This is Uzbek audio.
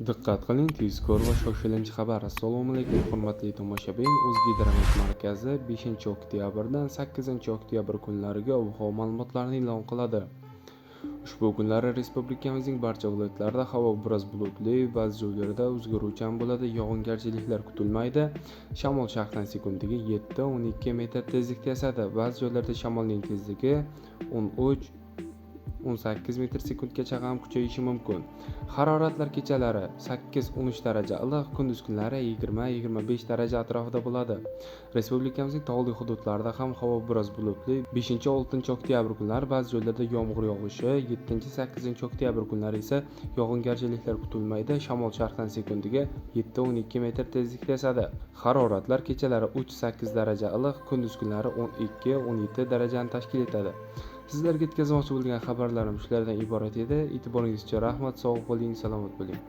Diqqat qiling, tezkor va shoshilinch xabar. Assalomu alaykum, hurmatli tomoshabin. O'zgidromet markazi 5-oktyabrdan 8-oktyabr kunlariga ob-havo ma'lumotlarini e'lon qiladi. Ushbu kunlari respublikamizning barcha viloyatlarida havo biroz bulutli, ba'zi joylarda o'zgaruvchan bo'ladi, yog'ingarchiliklar kutilmaydi. Shamol sharqdan sekundiga 7-12 metr tezlikda esadi. Ba'zi joylarda shamolning tezligi 13 18 metr sekundgacha ham kuchayishi mumkin. Haroratlar kechalari 8-13 daraja iliq, kunduz kunlari 20-25 daraja atrofida bo'ladi. Respublikamizning tog'li hududlarida ham havo biroz bulutli. 5-6 oktyabr kunlari ba'zi joylarda yomg'ir yog'ishi, 7-8 oktyabr kunlari esa yog'ingarchiliklar kutilmaydi. Shamol sharqdan sekundiga 7-12 metr tezlikda esadi. Haroratlar kechalari 3-8 daraja iliq, kunduz kunlari 12-17 darajani tashkil etadi. Sizlarga yetkazmoqchi bo'lgan xabarlarim shulardan iborat edi. E'tiboringiz uchun rahmat. Sog' bo'ling, salomat bo'ling.